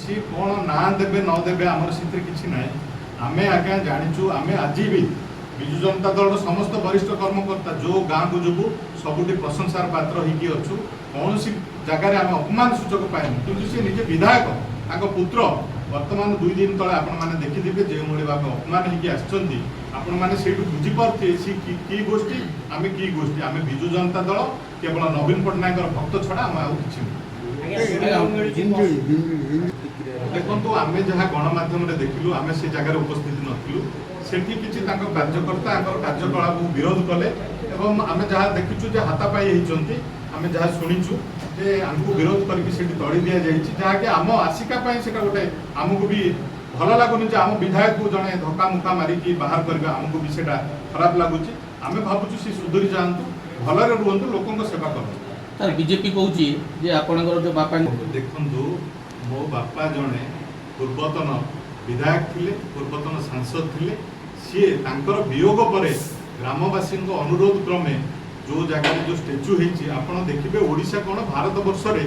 ସିଏ କ'ଣ ନାଁ ଦେବେ ନ ଦେବେ, ଆମର ସେଥିରେ କିଛି ନାହିଁ। ଆମେ ଆଜ୍ଞା ଜାଣିଛୁ, ଆମେ ଆଜି ବି ବିଜୁ ଜନତା ଦଳର ସମସ୍ତ ବରିଷ୍ଠ କର୍ମକର୍ତ୍ତା ଯେଉଁ ଗାଁକୁ ଯିବୁ, ସବୁଠି ପ୍ରଶଂସାର ପାତ୍ର ହେଇକି ଅଛୁ। କୌଣସି ଜାଗାରେ ଆମେ ଅପମାନ ସୂଚକ ପାଇନୁ। କିନ୍ତୁ ସେ ନିଜେ ବିଧାୟକ, ତାଙ୍କ ପୁତ୍ର ବର୍ତ୍ତମାନ 2 ଦିନ ତଳେ ଆପଣମାନେ ଦେଖିଥିବେ, ଯେଉଁଭଳି ଭାବେ ଅପମାନ ହେଇକି ଆସିଛନ୍ତି, ଆପଣମାନେ ସେଇଠୁ ବୁଝିପାରୁଥିବେ ସେ କି ଗୋଷ୍ଠୀ, ଆମେ କି ଗୋଷ୍ଠୀ। ଆମେ ବିଜୁ ଜନତା ଦଳ, କେବଳ ନବୀନ ପଟ୍ଟନାୟକଙ୍କର ଭକ୍ତ ଛଡ଼ା ଆମେ ଆଉ କିଛି ନୁହେଁ। ହିଞ୍ଜିଳି ହିଞ୍ଜିଳି। ଦେଖନ୍ତୁ, ଆମେ ଯାହା ଗଣମାଧ୍ୟମରେ ଦେଖିଲୁ, ଆମେ ସେ ଜାଗାରେ ଉପସ୍ଥିତ ନଥିଲୁ। ସେଠି କିଛି ତାଙ୍କ କାର୍ଯ୍ୟକର୍ତ୍ତା ତାଙ୍କର କାର୍ଯ୍ୟକଳାପକୁ ବିରୋଧ କଲେ ଏବଂ ଆମେ ଯାହା ଦେଖିଛୁ ଯେ ହାତାପାଇ ହେଇଛନ୍ତି। ଆମେ ଯାହା ଶୁଣିଛୁ ଯେ ଆମକୁ ବିରୋଧ କରିକି ସେଠି ତଡ଼ି ଦିଆଯାଇଛି, ଯାହାକି ଆମ ଆସିକା ପାଇଁ ସେଟା ଗୋଟେ ଆମକୁ ବି ଭଲ ଲାଗୁନି ଯେ ଆମ ବିଧାୟକକୁ ଜଣେ ଧକ୍କା ମୁକ୍କା ମାରିକି ବାହାର କରିବା, ଆମକୁ ବି ସେଟା ଖରାପ ଲାଗୁଛି। ଆମେ ଭାବୁଛୁ ସେ ସୁଧୁରି ଯାଆନ୍ତୁ, ଭଲରେ ରୁହନ୍ତୁ, ଲୋକଙ୍କ ସେବା କରନ୍ତୁ। ସାର୍, ବିଜେପି କହୁଛି ଯେ ଆପଣଙ୍କର ଯୋଉ ବାପା ଦେଖନ୍ତୁ, ମୋ ବାପା ଜଣେ ପୂର୍ବତନ ବିଧାୟକ ଥିଲେ, ପୂର୍ବତନ ସାଂସଦ ଥିଲେ। ସିଏ ତାଙ୍କର ବିୟୋଗ ପରେ ଗ୍ରାମବାସୀଙ୍କ ଅନୁରୋଧ କ୍ରମେ ଯେଉଁ ଜାଗାରେ ଯେଉଁ ଷ୍ଟାଚ୍ୟୁ ହେଇଛି, ଆପଣ ଦେଖିବେ, ଓଡ଼ିଶା କ'ଣ ଭାରତ ବର୍ଷରେ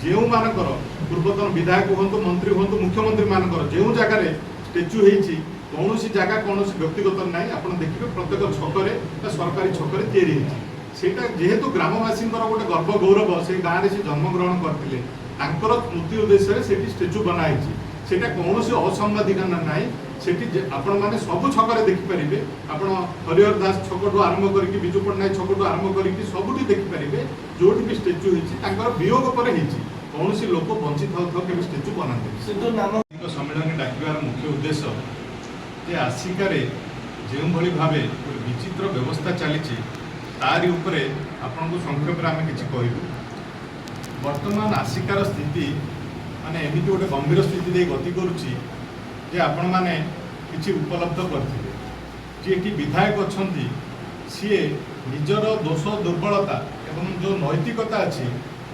ଯେଉଁମାନଙ୍କର ପୂର୍ବତନ ବିଧାୟକ ହୁଅନ୍ତୁ, ମନ୍ତ୍ରୀ ହୁଅନ୍ତୁ, ମୁଖ୍ୟମନ୍ତ୍ରୀମାନଙ୍କର ଯେଉଁ ଜାଗାରେ ଷ୍ଟାଚ୍ୟୁ ହେଇଛି, କୌଣସି ଜାଗା କୌଣସି ବ୍ୟକ୍ତିଗତ ନାହିଁ। ଆପଣ ଦେଖିବେ, ପ୍ରତ୍ୟେକ ଛକରେ ବା ସରକାରୀ ଛକରେ ତିଆରି ହେଇଛି। ସେଇଟା ଯେହେତୁ ଗ୍ରାମବାସୀଙ୍କର ଗୋଟେ ଗର୍ବ ଗୌରବ, ସେଇ ଗାଁରେ ସେ ଜନ୍ମଗ୍ରହଣ କରିଥିଲେ, ତାଙ୍କର ସ୍ମୃତି ଉଦ୍ଦେଶ୍ୟରେ ସେଠି ଷ୍ଟାଚ୍ୟୁ ବନା ହେଇଛି। ସେଇଟା କୌଣସି ଅସାମ୍ବିଧାନିକ ନାହିଁ। ସେଠି ଆପଣମାନେ ସବୁ ଛକରେ ଦେଖିପାରିବେ। ଆପଣ ହରିହର ଦାସ ଛକଠୁ ଆରମ୍ଭ କରିକି, ବିଜୁ ପଟ୍ଟନାୟକ ଛକଠୁ ଆରମ୍ଭ କରିକି ସବୁଠି ଦେଖିପାରିବେ, ଯୋଉଠି ବି ଷ୍ଟାଚ୍ୟୁ ହେଇଛି, ତାଙ୍କର ବିୟୋଗ ପରେ ହେଇଛି। କୌଣସି ଲୋକ ବଞ୍ଚି ଥାଉ ଥାଉ କେବେ ଷ୍ଟାଚ୍ୟୁ ବନାନ୍ତିନି। ନାମ ଏକ ସମ୍ମିଳନୀ ଡାକିବାର ମୁଖ୍ୟ ଉଦ୍ଦେଶ୍ୟ ଯେ ଆସିକାରେ ଯେଉଁଭଳି ଭାବେ ଗୋଟେ ବିଚିତ୍ର ବ୍ୟବସ୍ଥା ଚାଲିଛି, ତାରି ଉପରେ ଆପଣଙ୍କୁ ସଂକ୍ଷେପରେ ଆମେ କିଛି କହିବୁ। ବର୍ତ୍ତମାନ ଆସିକାର ସ୍ଥିତି ମାନେ ଏମିତି ଗୋଟେ ଗମ୍ଭୀର ସ୍ଥିତି ଦେଇ ଗତି କରୁଛି ଯେ ଆପଣମାନେ କିଛି ଉପଲବ୍ଧ କରିଥିବେ। ଯିଏକି ବିଧାୟକ ଅଛନ୍ତି, ସିଏ ନିଜର ଦୋଷ ଦୁର୍ବଳତା ଏବଂ ଯେଉଁ ନୈତିକତା ଅଛି,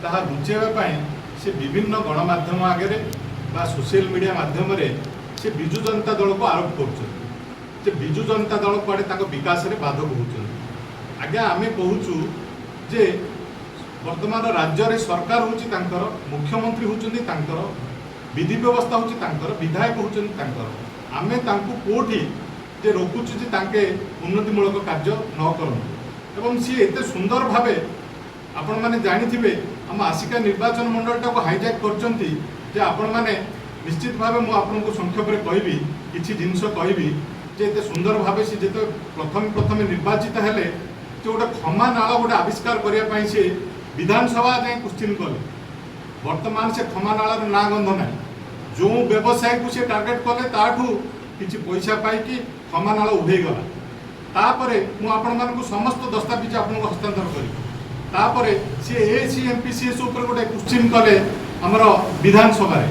ତାହା ଲୁଚାଇବା ପାଇଁ ସେ ବିଭିନ୍ନ ଗଣମାଧ୍ୟମ ଆଗରେ ବା ସୋସିଆଲ ମିଡ଼ିଆ ମାଧ୍ୟମରେ ସେ ବିଜୁ ଜନତା ଦଳକୁ ଆରୋପ କରୁଛନ୍ତି ଯେ ବିଜୁ ଜନତା ଦଳ କୁଆଡ଼େ ତାଙ୍କ ବିକାଶରେ ବାଧକ ହେଉଛନ୍ତି। ଆଜ୍ଞା, ଆମେ କହୁଛୁ ଯେ ବର୍ତ୍ତମାନ ରାଜ୍ୟରେ ସରକାର ହେଉଛି ତାଙ୍କର, ମୁଖ୍ୟମନ୍ତ୍ରୀ ହେଉଛନ୍ତି ତାଙ୍କର, ବିଧି ବ୍ୟବସ୍ଥା ହେଉଛି ତାଙ୍କର, ବିଧାୟକ ହେଉଛନ୍ତି ତାଙ୍କର। ଆମେ ତାଙ୍କୁ କେଉଁଠି ଯେ ରୋକୁଛୁ ଯେ ତାଙ୍କେ ଉନ୍ନତିମୂଳକ କାର୍ଯ୍ୟ ନ କରନ୍ତୁ? ଏବଂ ସିଏ ଏତେ ସୁନ୍ଦର ଭାବେ, ଆପଣମାନେ ଜାଣିଥିବେ, ଆମ ଆସିକା ନିର୍ବାଚନ ମଣ୍ଡଳୀଟାକୁ ହାଇଜାକ୍ କରିଛନ୍ତି ଯେ ଆପଣମାନେ ନିଶ୍ଚିତ ଭାବେ, ମୁଁ ଆପଣଙ୍କୁ ସଂକ୍ଷେପରେ କହିବି, କିଛି ଜିନିଷ କହିବି ଯେ ଏତେ ସୁନ୍ଦର ଭାବେ ସେ ଯେତେବେଳେ ପ୍ରଥମେ ପ୍ରଥମେ ନିର୍ବାଚିତ ହେଲେ, ଯେ ଗୋଟେ ଖମା ନାଳ ଗୋଟେ ଆବିଷ୍କାର କରିବା ପାଇଁ ସେ ବିଧାନସଭା ଯାଏଁ କ୍ୱେଶ୍ଚିନ୍ କଲେ। ବର୍ତ୍ତମାନ ସେ ଖମା ନାଳର ନାଁ ଗନ୍ଧ ନାହିଁ। ଯେଉଁ ବ୍ୟବସାୟକୁ ସେ ଟାର୍ଗେଟ କଲେ, ତାଠୁ କିଛି ପଇସା ପାଇକି ଖମା ନାଳ ଉଭେଇଗଲା। ତାପରେ ମୁଁ ଆପଣମାନଙ୍କୁ ସମସ୍ତ ଦସ୍ତାବିଜ ଆପଣଙ୍କୁ ହସ୍ତାନ୍ତର କରିବି। ତାପରେ ସିଏ A C M P C S ଉପରେ ଗୋଟେ କ୍ୱେଶ୍ଚିନ୍ କଲେ ଆମର ବିଧାନସଭାରେ।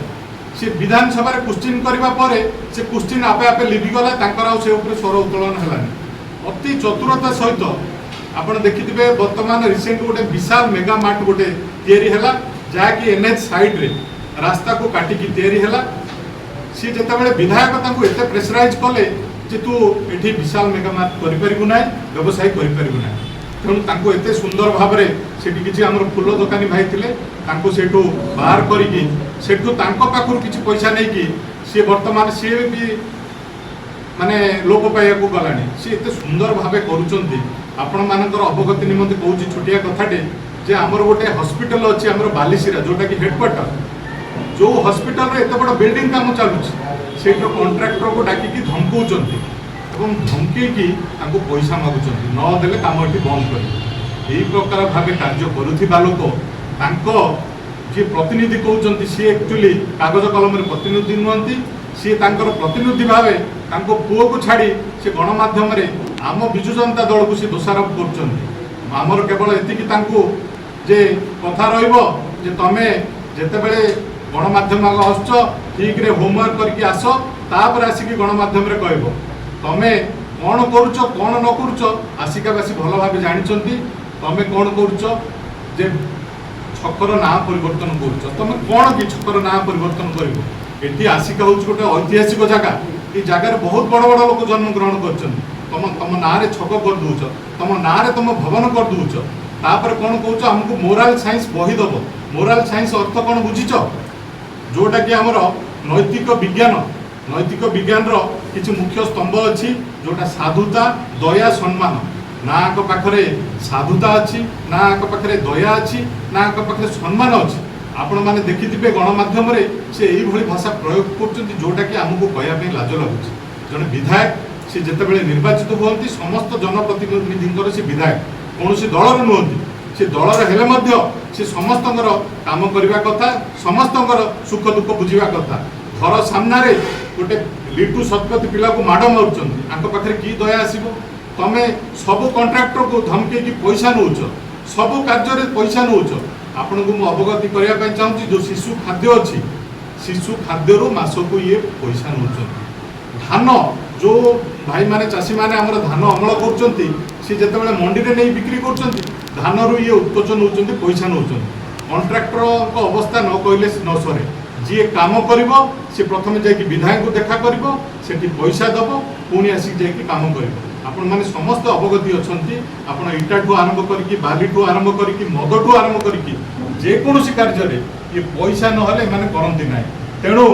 ସେ ବିଧାନସଭାରେ କ୍ୱେଶ୍ଚିନ୍ କରିବା ପରେ ସେ କ୍ୱେଶ୍ଚିନ୍ ଆପେ ଆପେ ଲିଭିଗଲା। ତାଙ୍କର ଆଉ ସେ ଉପରେ ସ୍ୱର ଉତ୍ତୋଳନ ହେଲାନି। ଅତି ଚତୁରତା ସହିତ ଆପଣ ଦେଖିଥିବେ, ବର୍ତ୍ତମାନ ରିସେଣ୍ଟ ଗୋଟେ ବିଶାଲ ମେଗା ମାର୍ଟ ଗୋଟେ ତିଆରି ହେଲା, ଯାହାକି ଏନ୍ଏଚ୍ ସାଇଡ୍ରେ ରାସ୍ତାକୁ କାଟିକି ତିଆରି ହେଲା। ସିଏ ଯେତେବେଳେ ବିଧାୟକ ତାଙ୍କୁ ଏତେ ପ୍ରେସରାଇଜ କଲେ ଯେ ତୁ ଏଠି ବିଶାଲ ମେଗା ମାର୍ଟ କରିପାରିବୁ ନାହିଁ, ବ୍ୟବସାୟ କରିପାରିବୁ ନାହିଁ, ତେଣୁ ତାଙ୍କୁ ଏତେ ସୁନ୍ଦର ଭାବରେ ସେଠି କିଛି ଆମର ଫୁଲ ଦୋକାନୀ ଭାଇ ଥିଲେ, ତାଙ୍କୁ ସେଇଠୁ ବାହାର କରିକି ସେଠୁ ତାଙ୍କ ପାଖରୁ କିଛି ପଇସା ନେଇକି ସିଏ ବର୍ତ୍ତମାନ ସିଏ ବି ମାନେ ଲୋପ ପାଇବାକୁ ଗଲାଣି। ସିଏ ଏତେ ସୁନ୍ଦର ଭାବେ କରୁଛନ୍ତି। ଆପଣମାନଙ୍କର ଅବଗତି ନିମନ୍ତେ କହୁଛି ଛୋଟିଆ କଥାଟେ ଯେ ଆମର ଗୋଟେ ହସ୍ପିଟାଲ ଅଛି ଆମର ବାଲିସିରା, ଯୋଉଟାକି ହେଡ଼କ୍ୱାର୍ଟର। ଯୋଉ ହସ୍ପିଟାଲରେ ଏତେ ବଡ଼ ବିଲ୍ଡିଂ କାମ ଚାଲୁଛି, ସେଇଠୁ କଣ୍ଟ୍ରାକ୍ଟରକୁ ଡାକିକି ଧମକଉଛନ୍ତି ଏବଂ ଧମକେଇକି ତାଙ୍କୁ ପଇସା ମାଗୁଛନ୍ତି, ନ ଦେଲେ କାମ ଏଠି ବନ୍ଦ କରିବେ। ଏଇ ପ୍ରକାର ଭାବେ କାର୍ଯ୍ୟ କରୁଥିବା ଲୋକ, ତାଙ୍କ ଯିଏ ପ୍ରତିନିଧି କହୁଛନ୍ତି, ସିଏ ଆକ୍ଚୁଆଲି କାଗଜ କଲମରେ ପ୍ରତିନିଧି ନୁହନ୍ତି। ସିଏ ତାଙ୍କର ପ୍ରତିନିଧି ଭାବେ ତାଙ୍କ ପୁଅକୁ ଛାଡ଼ି ସେ ଗଣମାଧ୍ୟମରେ ଆମ ବିଜୁ ଜନତା ଦଳକୁ ସେ ଦୋଷାରୋପ କରୁଛନ୍ତି। ଆମର କେବଳ ଏତିକି ତାଙ୍କୁ ଯେ କଥା ରହିବ ଯେ ତମେ ଯେତେବେଳେ ଗଣମାଧ୍ୟମ ଆଗ ଆସୁଛ, ଠିକରେ ହୋମୱାର୍କ କରିକି ଆସ, ତାପରେ ଆସିକି ଗଣମାଧ୍ୟମରେ କହିବ। ତମେ କ'ଣ କରୁଛ, କ'ଣ ନ କରୁଛ, ଆସିକାବାସୀ ଭଲ ଭାବେ ଜାଣିଛନ୍ତି। ତମେ କ'ଣ କରୁଛ ଯେ ଛକର ନାଁ ପରିବର୍ତ୍ତନ କରୁଛ? ତମେ କ'ଣ କି ଛକର ନାଁ ପରିବର୍ତ୍ତନ କରିବ? ଏଠି ଆସିକା ହେଉଛି ଗୋଟେ ଐତିହାସିକ ଜାଗା। ଏଇ ଜାଗାରେ ବହୁତ ବଡ଼ ବଡ଼ ଲୋକ ଜନ୍ମଗ୍ରହଣ କରିଛନ୍ତି। ତମ ନାଁରେ ଛକ କରିଦେଉଛ, ତମ ନାଁରେ ତମ ଭବନ କରିଦେଉଛ, ତାପରେ କ'ଣ କହୁଛ? ଆମକୁ ମୋରାଲ ସାଇନ୍ସ ବହି ଦବ। ମୋରାଲ ସାଇନ୍ସ ଅର୍ଥ କ'ଣ ବୁଝିଛ? ଯୋଉଟାକି ଆମର ନୈତିକ ବିଜ୍ଞାନ, ନୈତିକ ବିଜ୍ଞାନର କିଛି ମୁଖ୍ୟ ସ୍ତମ୍ଭ ଅଛି, ଯେଉଁଟା ସାଧୁତା, ଦୟା, ସମ୍ମାନ। ନା ଆଙ୍କ ପାଖରେ ସାଧୁତା ଅଛି, ନା ଆଙ୍କ ପାଖରେ ଦୟା ଅଛି, ନା ଆଙ୍କ ପାଖରେ ସମ୍ମାନ ଅଛି। ଆପଣମାନେ ଦେଖିଥିବେ ଗଣମାଧ୍ୟମରେ ସେ ଏଇଭଳି ଭାଷା ପ୍ରୟୋଗ କରୁଛନ୍ତି, ଯେଉଁଟାକି ଆମକୁ କହିବା ପାଇଁ ଲାଜ ଲାଗୁଛି। ଜଣେ ବିଧାୟକ ସେ ଯେତେବେଳେ ନିର୍ବାଚିତ ହୁଅନ୍ତି, ସମସ୍ତ ଜନପ୍ରତିନିଧିଙ୍କର ସେ ବିଧାୟକ, କୌଣସି ଦଳର ନୁହନ୍ତି। ସେ ଦଳର ହେଲେ ମଧ୍ୟ ସେ ସମସ୍ତଙ୍କର କାମ କରିବା କଥା, ସମସ୍ତଙ୍କର ସୁଖ ଦୁଃଖ ବୁଝିବା କଥା। ଘର ସାମ୍ନାରେ ଗୋଟେ ଲିଟୁ ଶତପଥୀ ପିଲାକୁ ମାଡ଼ ମାରୁଛନ୍ତି, ଆଙ୍କ ପାଖରେ କି ଦୟା ଆସିବ? ତମେ ସବୁ କଣ୍ଟ୍ରାକ୍ଟରକୁ ଧମକେଇକି ପଇସା ନେଉଛ, ସବୁ କାର୍ଯ୍ୟରେ ପଇସା ନେଉଛ। ଆପଣଙ୍କୁ ମୁଁ ଅବଗତି କରିବା ପାଇଁ ଚାହୁଁଛି, ଯେଉଁ ଶିଶୁ ଖାଦ୍ୟ ଅଛି, ଶିଶୁ ଖାଦ୍ୟରୁ ମାସକୁ ଇଏ ପଇସା ନେଉଛନ୍ତି। ଧାନ ଯେଉଁ ଭାଇମାନେ, ଚାଷୀମାନେ ଆମର ଧାନ ଅମଳ କରୁଛନ୍ତି, ସେ ଯେତେବେଳେ ମଣ୍ଡିରେ ନେଇ ବିକ୍ରି କରୁଛନ୍ତି, ଧାନରୁ ଇଏ ଉତ୍କୋଚ ନେଉଛନ୍ତି, ପଇସା ନେଉଛନ୍ତି। କଣ୍ଟ୍ରାକ୍ଟରଙ୍କ ଅବସ୍ଥା ନ କହିଲେ ନ ସରେ। ଯିଏ କାମ କରିବ ସେ ପ୍ରଥମେ ଯାଇକି ବିଧାୟକଙ୍କୁ ଦେଖା କରିବ, ସେଠି ପଇସା ଦେବ, ପୁଣି ଆସିକି ଯାଇକି କାମ କରିବ। ଆପଣମାନେ ସମସ୍ତେ ଅବଗତି ଅଛନ୍ତି। ଆପଣ ଇଟାଠୁ ଆରମ୍ଭ କରିକି, ବାଲିଠୁ ଆରମ୍ଭ କରିକି, ମଦଠୁ ଆରମ୍ଭ କରିକି, ଯେକୌଣସି କାର୍ଯ୍ୟରେ ଇଏ ପଇସା ନହେଲେ ଏମାନେ କରନ୍ତି ନାହିଁ। ତେଣୁ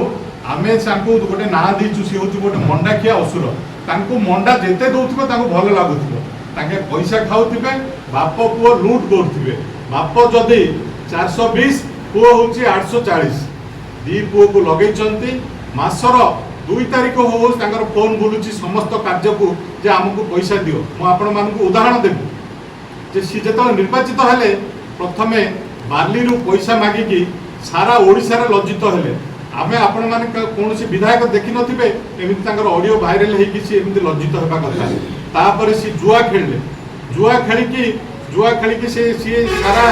ଆମେ ତାଙ୍କୁ ଗୋଟେ ନାଁ ଦେଇଛୁ, ସିଏ ହେଉଛି ଗୋଟେ ମଣ୍ଡାଖିଆ ଅସୁର। ତାଙ୍କୁ ମଣ୍ଡା ଯେତେ ଦଉଥିବ ତାଙ୍କୁ ଭଲ ଲାଗୁଥିବ। ତାଙ୍କେ ପଇସା ଖାଉଥିବେ, ବାପ ପୁଅ ଲୁଟ୍ କରୁଥିବେ। ବାପ ଯଦି 420, ପୁଅ ହେଉଛି 840। ଦି ପୁଅକୁ ଲଗେଇଛନ୍ତି। ମାସର 2 ତାରିଖ ହଉ ହଉ ତାଙ୍କର ଫୋନ୍ ବୁଲୁଛି ସମସ୍ତ କାର୍ଯ୍ୟକୁ ଯେ ଆମକୁ ପଇସା ଦିଅ। ମୁଁ ଆପଣମାନଙ୍କୁ ଉଦାହରଣ ଦେବି ଯେ ସିଏ ଯେତେବେଳେ ନିର୍ବାଚିତ ହେଲେ, ପ୍ରଥମେ ବାଲିରୁ ପଇସା ମାଗିକି ସାରା ଓଡ଼ିଶାରେ ଲଜ୍ଜିତ ହେଲେ। ଆମେ ଆପଣମାନେ କୌଣସି ବିଧାୟକ ଦେଖିନଥିବେ ଏମିତି ତାଙ୍କର ଅଡ଼ିଓ ଭାଇରାଲ ହେଇକି ସିଏ ଏମିତି ଲଜ୍ଜିତ ହେବା କଥା। ତାପରେ ସିଏ ଜୁଆ ଖେଳିଲେ। ଜୁଆ ଖେଳିକି ସେ ସିଏ ସାରା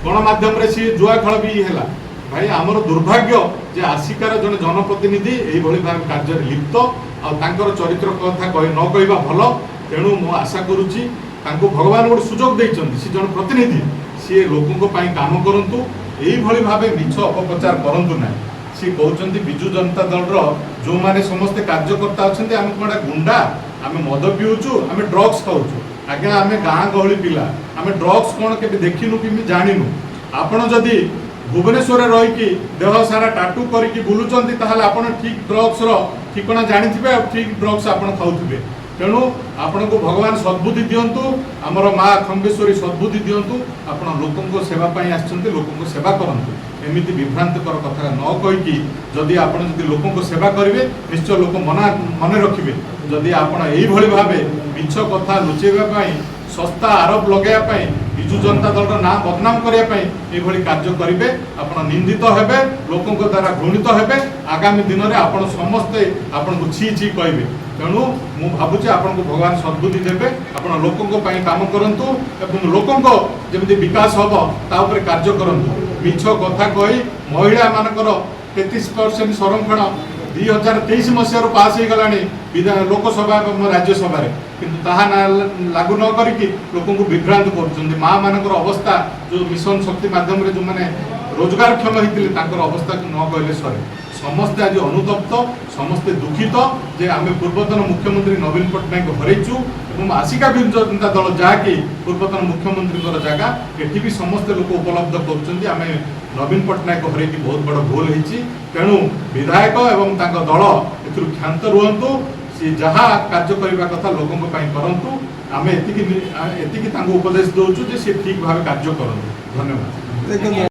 ଗଣମାଧ୍ୟମରେ ସିଏ ଜୁଆ ଖେଳ ବି ହେଲା। ଭାଇ, ଆମର ଦୁର୍ଭାଗ୍ୟ ଯେ ଆସିକାର ଜଣେ ଜନପ୍ରତିନିଧି ଏଇଭଳି ଭାବେ କାର୍ଯ୍ୟରେ ଲିପ୍ତ। ଆଉ ତାଙ୍କର ଚରିତ୍ର କଥା କହି ନ କହିବା ଭଲ। ତେଣୁ ମୁଁ ଆଶା କରୁଛି, ତାଙ୍କୁ ଭଗବାନ ଗୋଟେ ସୁଯୋଗ ଦେଇଛନ୍ତି, ସେ ଜଣେ ପ୍ରତିନିଧି, ସିଏ ଲୋକଙ୍କ ପାଇଁ କାମ କରନ୍ତୁ, ଏଇଭଳି ଭାବେ ମିଛ ଅପପ୍ରଚାର କରନ୍ତୁ ନାହିଁ। ସିଏ କହୁଛନ୍ତି ବିଜୁ ଜନତା ଦଳର ଯେଉଁମାନେ ସମସ୍ତେ କାର୍ଯ୍ୟକର୍ତ୍ତା ଅଛନ୍ତି, ଆମେ କ'ଣ ଗୁଣ୍ଡା, ଆମେ ମଦ ପିଉଛୁ, ଆମେ ଡ୍ରଗ୍ସ ଖାଉଛୁ। ଆଜ୍ଞା, ଆମେ ଗାଁ ଗହଳି ପିଲା, ଆମେ ଡ୍ରଗ୍ସ କ'ଣ କେବେ ଦେଖିନୁ କି ଜାଣିନୁ। ଆପଣ ଯଦି ଭୁବନେଶ୍ୱରରେ ରହିକି ଦେହ ସାରା ଟାଟୁ କରିକି ବୁଲୁଛନ୍ତି, ତାହେଲେ ଆପଣ ଠିକ୍ ଡ୍ରଗ୍ସର ଠିକଣା ଜାଣିଥିବେ ଆଉ ଠିକ୍ ଡ୍ରଗ୍ସ ଆପଣ ଖାଉଥିବେ। ତେଣୁ ଆପଣଙ୍କୁ ଭଗବାନ ସଦ୍ବୁଦ୍ଧି ଦିଅନ୍ତୁ, ଆମର ମା ଖମ୍ବେଶ୍ୱରୀ ସଦ୍ବୁଦ୍ଧି ଦିଅନ୍ତୁ। ଆପଣ ଲୋକଙ୍କ ସେବା ପାଇଁ ଆସିଛନ୍ତି, ଲୋକଙ୍କ ସେବା କରନ୍ତୁ। ଏମିତି ବିଭ୍ରାନ୍ତକର କଥା ନ କହିକି ଯଦି ଆପଣ ଯଦି ଲୋକଙ୍କ ସେବା କରିବେ, ନିଶ୍ଚୟ ଲୋକ ମନେ ରଖିବେ। ଯଦି ଆପଣ ଏଇଭଳି ଭାବେ ମିଛ କଥା ଲୁଚେଇବା ପାଇଁ, ଶସ୍ତା ଆରୋପ ଲଗାଇବା ପାଇଁ, ବିଜୁ ଜନତା ଦଳର ନାଁ ବଦନାମ କରିବା ପାଇଁ ଏଭଳି କାର୍ଯ୍ୟ କରିବେ, ଆପଣ ନିନ୍ଦିତ ହେବେ, ଲୋକଙ୍କ ଦ୍ୱାରା ଘୃଣିତ ହେବେ। ଆଗାମୀ ଦିନରେ ଆପଣ ସମସ୍ତେ ଆପଣଙ୍କୁ ଛି ଛି କହିବେ। ତେଣୁ ମୁଁ ଭାବୁଛି ଆପଣଙ୍କୁ ଭଗବାନ ସଦ୍ବୁଦ୍ଧି ଦେବେ। ଆପଣ ଲୋକଙ୍କ ପାଇଁ କାମ କରନ୍ତୁ ଏବଂ ଲୋକଙ୍କ ଯେମିତି ବିକାଶ ହେବ ତା ଉପରେ କାର୍ଯ୍ୟ କରନ୍ତୁ। ମିଛ କଥା କହି ମହିଳାମାନଙ୍କର 33% ସଂରକ୍ଷଣ 2023 ମସିହାରୁ ପାସ୍ ହେଇଗଲାଣି ବିଧାନ ଲୋକସଭା ଏବଂ ରାଜ୍ୟସଭାରେ, କିନ୍ତୁ ତାହା ନା ଲାଗୁ ନ କରିକି ଲୋକଙ୍କୁ ବିଭ୍ରାନ୍ତ କରୁଛନ୍ତି। ମା ମାନଙ୍କର ଅବସ୍ଥା, ଯେଉଁ ମିଶନ ଶକ୍ତି ମାଧ୍ୟମରେ ଯେଉଁମାନେ ରୋଜଗାରକ୍ଷମ ହେଇଥିଲେ, ତାଙ୍କର ଅବସ୍ଥାକୁ ନ କହିଲେ ସରେ। ସମସ୍ତେ ଆଜି ଅନୁତପ୍ତ, ସମସ୍ତେ ଦୁଃଖିତ ଯେ ଆମେ ପୂର୍ବତନ ମୁଖ୍ୟମନ୍ତ୍ରୀ ନବୀନ ପଟ୍ଟନାୟକ ହରେଇଛୁ ଏବଂ ଆସିକା ବିଜୁ ଜନତା ଦଳ, ଯାହାକି ପୂର୍ବତନ ମୁଖ୍ୟମନ୍ତ୍ରୀଙ୍କର ଜାଗା, ଏଠି ବି ସମସ୍ତେ ଲୋକ ଉପଲବ୍ଧ କରୁଛନ୍ତି, ଆମେ ନବୀନ ପଟ୍ଟନାୟକ ହରେଇକି ବହୁତ ବଡ଼ ଭୁଲ ହେଇଛି। ତେଣୁ ବିଧାୟକ ଏବଂ ତାଙ୍କ ଦଳ ଏଥିରୁ କ୍ଷାନ୍ତ ରୁହନ୍ତୁ। ସିଏ ଯାହା କାର୍ଯ୍ୟ କରିବା କଥା ଲୋକଙ୍କ ପାଇଁ କରନ୍ତୁ। ଆମେ ଏତିକି ଏତିକି ତାଙ୍କୁ ଉପଦେଶ ଦେଉଛୁ ଯେ ସିଏ ଠିକ୍ ଭାବେ କାର୍ଯ୍ୟ କରନ୍ତୁ। ଧନ୍ୟବାଦ। ଦେଖନ୍ତୁ।